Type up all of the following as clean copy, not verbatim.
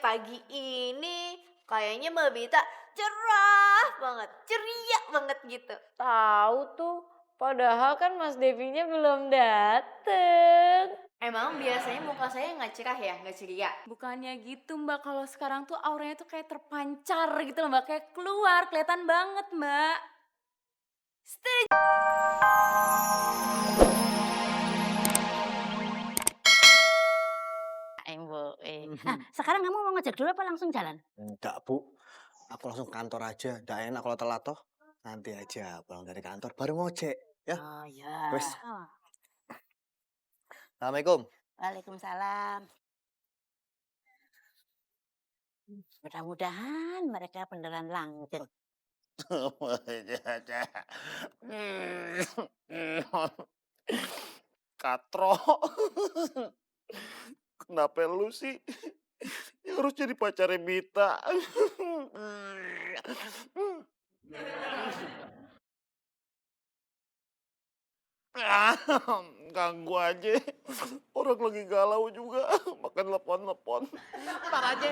pagi ini kayaknya Mbak Bita cerah banget, ceria banget gitu. Tahu tuh, padahal kan Mas Devinya belum dateng. Emang biasanya muka saya nggak cerah ya, nggak ceria? Bukannya gitu Mbak, kalau sekarang tuh auranya tuh kayak terpancar gitu loh Mbak, kayak keluar, kelihatan banget Mbak. Setuju. Bu. Nah, Mhm. sekarang kamu mau ngecek dulu apa langsung jalan? Enggak, Bu. Aku langsung ke kantor aja. Nggak enak kalau telat toh. Nanti aja pulang dari kantor baru ngojek, ya. Oh ya. Wes. Oh, Assalamualaikum. Waalaikumsalam. Mudah-mudahan mereka beneran lanjut. Katro. Kenapa lu sih yang harus jadi pacarnya Mita? Ganggu aja. Orang lagi galau juga. Makan telepon-telepon. Ntar aja.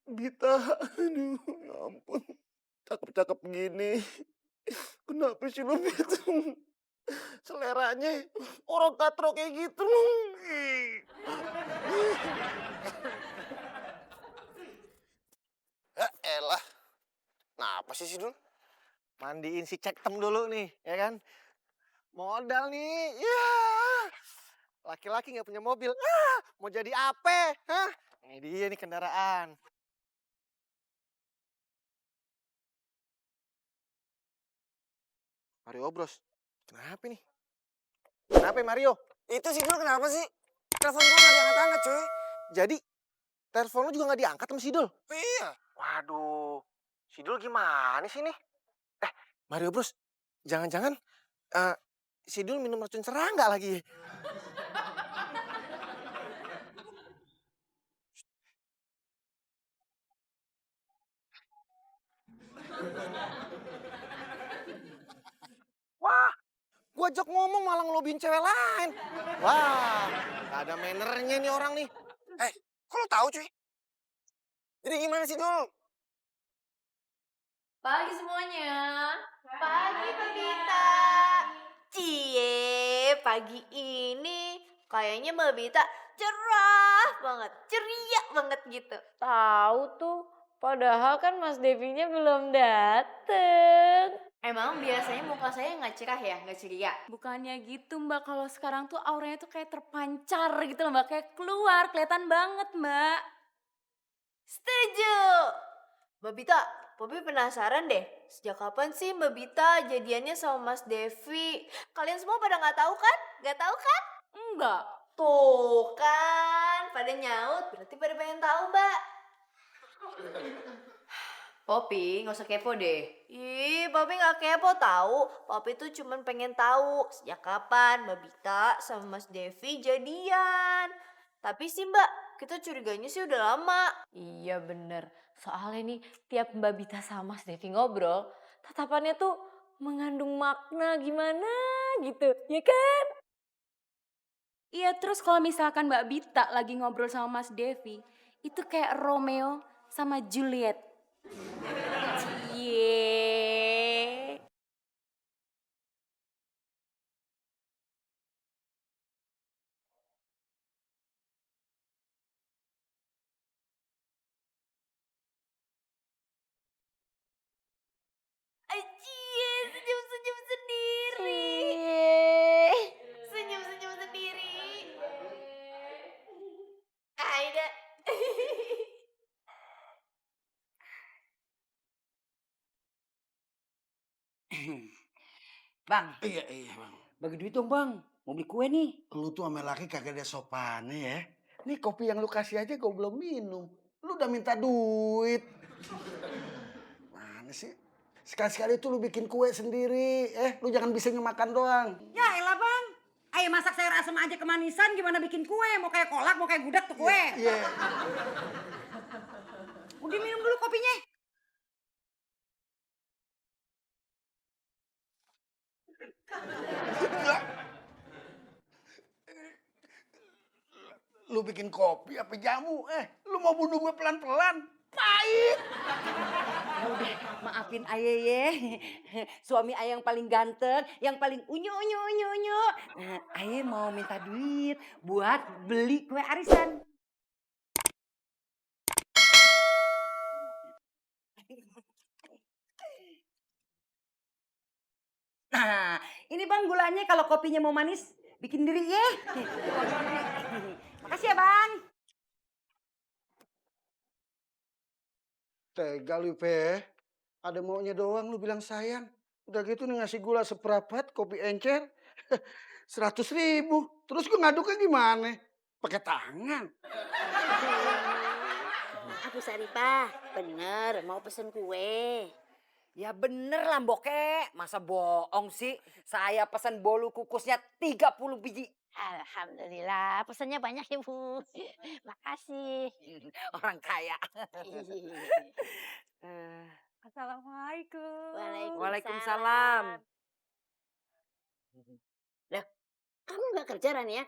Mita, aduh ya ampun. Cakep-cakep gini. Kenapa sih lu Mita? Seleranya orang katro kayak gitu. Ya elah. Nah, apa sih Sidul? Mandiin si Cektem dulu nih, ya kan? Modal nih. Ya. Laki-laki nggak punya mobil. Ah, mau jadi apa? Hah? Ini dia nih kendaraan. Mario Bros. Kenapa nih? Kenapa Mario? Itu sih dulu kenapa sih? Telepon gua nggak diangkat-angkat cuy. Jadi telepon lu juga nggak diangkat sama Sidul? Iya. Waduh, Sidul gimana sih nih? Mario Bros, jangan-jangan Sidul minum racun serangga lagi. Wah, gua ajak ngomong malah ngelobiin cewek lain. Wah, gak ada mannernya nih orang nih. Kok lo tahu cuy? Jadi gimana sih dulu? Pagi semuanya. Pagi Mbak Bita. Cie, pagi ini kayaknya Mbak Bita cerah banget, ceria banget gitu. Tahu tuh, padahal kan Mas Devinya belum dateng. Emang biasanya muka saya nggak cerah ya, nggak ceria? Bukannya gitu Mbak, kalau sekarang tuh auranya tuh kayak terpancar gitu loh Mbak, kayak keluar, kelihatan banget Mbak. Setuju. Mbak Bita, Poppy penasaran deh. Sejak kapan sih Mbak Bita jadiannya sama Mas Devi? Kalian semua pada nggak tahu kan? Nggak tahu kan? Enggak. Tuh kan, pada nyaut. Berarti pada pengen tahu, Mbak. Poppy, nggak usah kepo deh. Ih, Poppy nggak kepo tahu. Poppy tuh cuman pengen tahu sejak kapan Mbak Bita sama Mas Devi jadian. Tapi sih Mbak, kita curiganya sih udah lama. Iya bener, soalnya nih tiap Mbak Bita sama Mas Devi ngobrol, tatapannya tuh mengandung makna gimana gitu, ya kan? Iya, terus kalau misalkan Mbak Bita lagi ngobrol sama Mas Devi, itu kayak Romeo sama Juliet. Cie. Acie, senyum-senyum sendiri. Senyum-senyum sendiri. Aida. Bang, Iya bang. bagi duit dong bang. Mau beli kue nih. Lu tuh sama laki kagak ada sopannya ya. Nih kopi yang lu kasih aja gue belum minum. Lu udah minta duit. Mana sih? Sekali-sekali tuh lu bikin kue sendiri. Lu jangan bisa makan doang. Ya elah bang. Ayo masak sayur asam aja kemanisan gimana bikin kue. Mau kayak kolak, mau kayak gudeg tuh kue. Iya. Udah minum dulu kopinya. Lu bikin kopi apa jamu? Lu mau bunuh gue pelan-pelan? Pahit. Ya udah, maafin ayah ye. Suami ayah yang paling ganteng, yang paling unyu unyu unyu unyu. Ayah mau minta duit buat beli kue arisan. Nah, ini bang gulanya kalau kopinya mau manis, bikin diri ye. Makasih ya bang. Tega lu, Pe. Ada maunya doang lu bilang sayang. Udah gitu nih ngasih gula seperempat, kopi encer. 100.000. Terus gue ngaduknya gimana? Pakai tangan. Maaf Bu Saripah, bener mau pesen kue. Ya bener lah Mboke, masa bohong sih? Saya pesan bolu kukusnya 30 biji. Alhamdulillah, pesennya banyak ya Bu. Makasih. Orang kaya. Assalamualaikum. Waalaikumsalam. Lah, kamu nggak kerja Ran ya?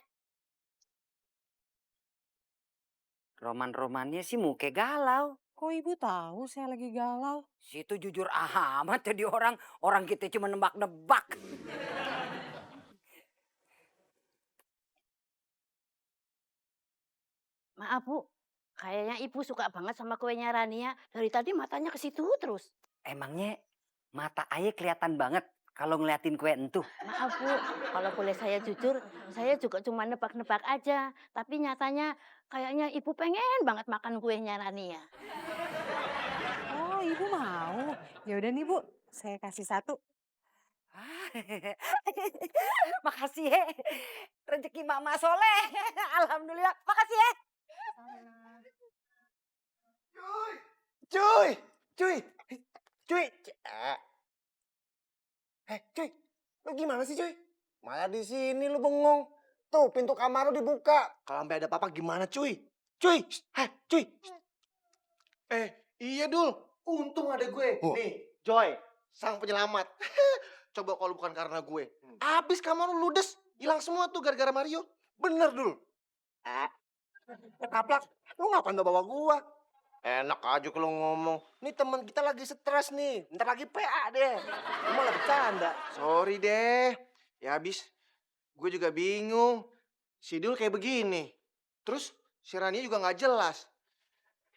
Roman-romannya sih muke galau. Kok ibu tahu saya lagi galau? Situ jujur amat jadi orang kita cuma nebak-nebak. Maaf Bu, kayaknya Ibu suka banget sama kuenya Rania. Dari tadi matanya ke situ terus. Emangnya mata ayah kelihatan banget kalau ngeliatin kue entuh. Maaf Bu, kalau boleh saya jujur, saya juga cuma nebak-nebak aja. Tapi nyatanya kayaknya Ibu pengen banget makan kuenya Rania. Oh, ibu mau? Ya udah nih bu, saya kasih satu. Makasih ya. Rezeki mama soleh. Alhamdulillah. Makasih ya. Cuy, cuy, cuy. Cuy, lu gimana sih cuy? Malah di sini lu bengong. Tuh pintu kamar lu dibuka. Kalau sampai ada apa-apa gimana cuy? Cuy, cuy. Iya Dul, untung ada gue. Nih, Joy, sang penyelamat. Coba kalau bukan karena gue. Abis kamar lu ludes, hilang semua tuh gara-gara Mario. Bener Dul. Kaplak, lu ngapain bawa gua? Enak aja kalau ngomong. Nih teman kita lagi stres nih. Ntar lagi PA deh. Lu malah bercanda. Sorry deh. Ya habis gue juga bingung. Si Dul kayak begini. Terus si Rania juga nggak jelas.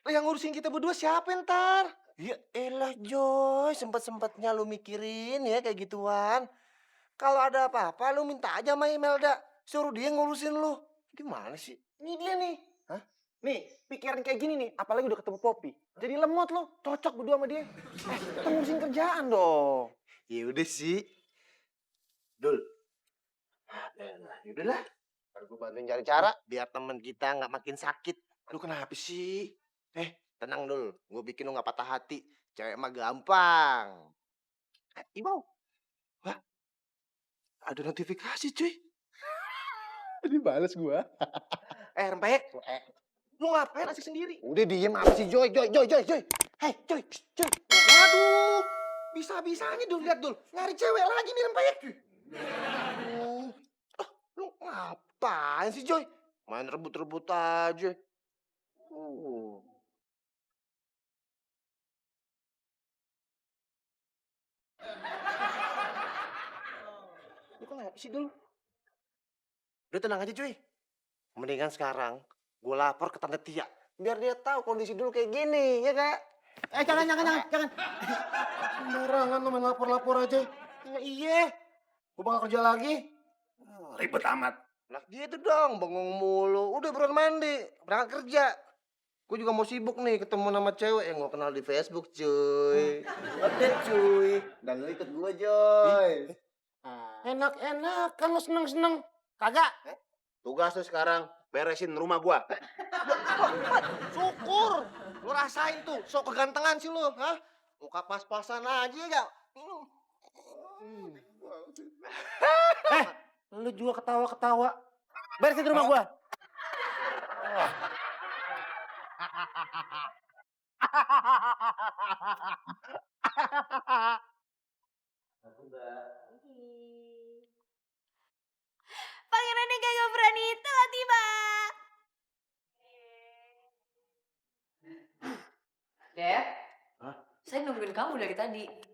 Lah yang ngurusin kita berdua siapa ntar? Ya elah Joy, sempet-sempetnya lu mikirin ya kayak gituan. Kalau ada apa-apa lu minta aja sama Imelda. Suruh dia ngurusin lu. Gimana sih? Ini dia nih. Hah? Nih, pikiran kayak gini nih, apalagi udah ketemu Poppy. Jadi lemot lo, cocok berdua sama dia. Kita ngurusin kerjaan dong. Ya udah sih. Dul. Yaudah lah. Gue bantuin cari cara biar temen kita nggak makin sakit. Lu kenapa sih? Tenang Dul. Gue bikin lu nggak patah hati. Cewek mah gampang. Ibu. Wah. Ada notifikasi cuy. Dibales gua. Rempek. Lu ngapain asik sendiri? Udah diem apa sih Joy. Hei Joy. Waduh. Bisa-bisanya Dul, lihat Dul. Nyari cewek lagi nih Rempek. Lu ngapain sih Joy? Main rebut-rebut aja. Lu kenapa sih Dul? Udah tenang aja cuy. Mendingan sekarang gue lapor ke Tante Tia. Biar dia tahu kondisi dulu kayak gini, ya kak? Jangan. Sembarangan lu main lapor-lapor aja. Ya, iya. Gue bakal kerja lagi. Ribet amat. Nah gitu dong, bengong mulu. Udah buruan mandi, berangkat kerja. Gue juga mau sibuk nih ketemu nama cewek yang gue kenal di Facebook, cuy. Oke, cuy. Dan lu ikut gue, Joy. Enak-enak, kan lu seneng-seneng. Kagak. Tugas lu sekarang beresin rumah gua. Syukur. Lu rasain tuh, sok kegantengan sih lu, hah? Muka pas-pasan aja ya. Lu juga ketawa-ketawa. Beresin rumah gua. Pangeran yang gak berani telah tiba. Saya nungguin kamu dari tadi.